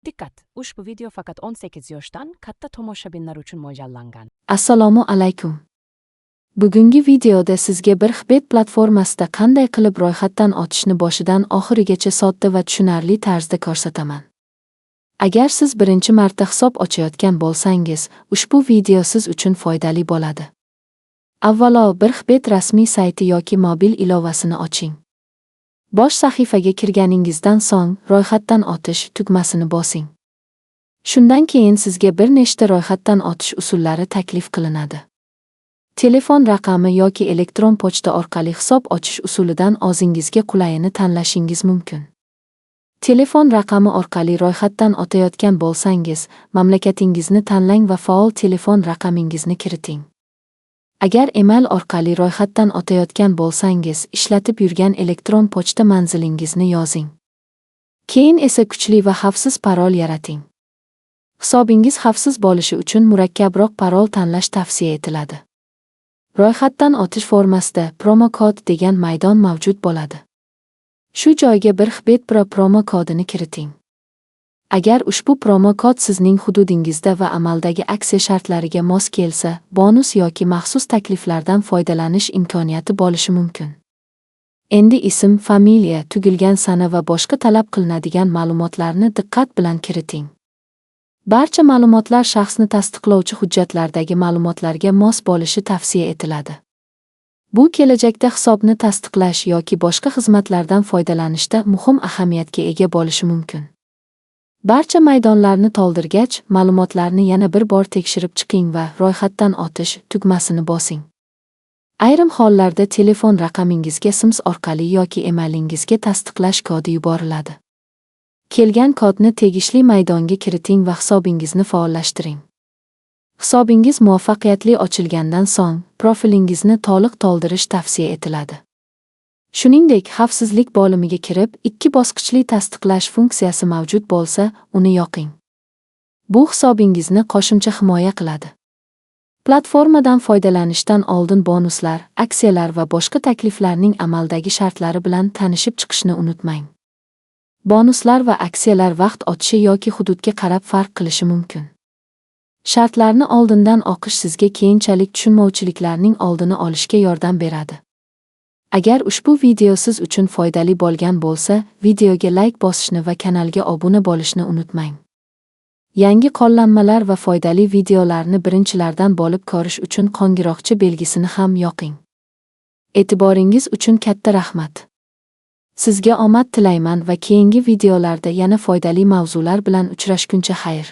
Dikkat! Ushbu video faqat 18 yoshdan katta tomoshabinlar uchun mo'ljallangan. Assalomu alaykum. Bugungi videoda sizga 1xBet platformasida qanday qilib ro'yxatdan o'tishni boshidan oxirigacha sodda va tushunarli tarzda ko'rsataman. Agar siz birinchi marta hisob ochayotgan bo'lsangiz, ushbu video siz uchun foydali bo'ladi. Avvalo 1xBet rasmiy sayti yoki mobil ilovasini oching. Bosh sahifaga kirganingizdan so'ng "Ro'yxatdan o'tish" tugmasini bosing. Shundan keyin sizga bir nechta ro'yxatdan o'tish usullari taklif qilinadi. Telefon raqami yoki elektron pochta orqali hisob ochish usulidan o'zingizga qulayini tanlashingiz mumkin. Telefon raqami orqali ro'yxatdan o'tayotgan bo'lsangiz, mamlakatingizni tanlang va faol telefon raqamingizni kiriting. Agar email orqali ro'yxatdan o'tayotgan bo'lsangiz, ishlatib yurgan elektron pochta manzilingizni yozing. Keyin esa kuchli va xavfsiz parol yarating. Hisobingiz xavfsiz bo'lishi uchun murakkabroq parol tanlash tavsiya etiladi. Ro'yxatdan o'tish formasida "Promo kod" degan maydon mavjud bo'ladi. Shu joyga 1xBet Pro promo kodini kiriting. Agar ushbu promo kod sizning hududingizda va amaldagi aksiya shartlariga mos kelsa, bonus yoki maxsus takliflardan foydalanish imkoniyati bo'lishi mumkin. Endi ism, familiya, tug'ilgan sana va boshqa talab qilinadigan ma'lumotlarni diqqat bilan kiriting. Barcha ma'lumotlar shaxsni tasdiqlovchi hujjatlardagi ma'lumotlarga mos bo'lishi tavsiya etiladi. Bu kelajakda hisobni tasdiqlash yoki boshqa xizmatlardan foydalanishda muhim ahamiyatga ega bo'lishi mumkin. Barcha maydonlarni to'ldirgach, ma'lumotlarni yana bir bor tekshirib chiqing va "Ro'yxatdan o'tish" tugmasini bosing. Ayrim hollarda telefon raqamingizga SMS orqali yoki emailingizga tasdiqlash kodi yuboriladi. Kelgan kodni tegishli maydonga kiriting va hisobingizni faollashtiring. Hisobingiz muvaffaqiyatli ochilgandan so'ng, profilingizni to'liq to'ldirish tavsiya etiladi. Shuningdek, xavfsizlik bo'limiga kirib, ikki bosqichli tasdiqlash funksiyasi mavjud bo'lsa, uni yoqing. Bu hisobingizni qo'shimcha himoya qiladi. Platformadan foydalanishdan oldin bonuslar, aksiyalar va boshqa takliflarning amaldagi shartlari bilan tanishib chiqishni unutmang. Bonuslar va aksiyalar vaqt o'tishi yoki hududga qarab farq qilishi mumkin. Shartlarni oldindan o'qish sizga keyinchalik tushunmovchiliklarning oldini olishga yordam beradi. Agar ushbu video siz uchun foydali bo'lgan bo'lsa, videoga layk bosishni va kanalga obuna bo'lishni unutmang. Yangi qo'llanmalar va foydali videolarni birinchilardan bo'lib ko'rish uchun qo'ng'iroqcha belgisini ham yoqing. E'tiboringiz uchun katta rahmat. Sizga omad tilayman va keyingi videolarda yana foydali mavzular bilan uchrashguncha xayr.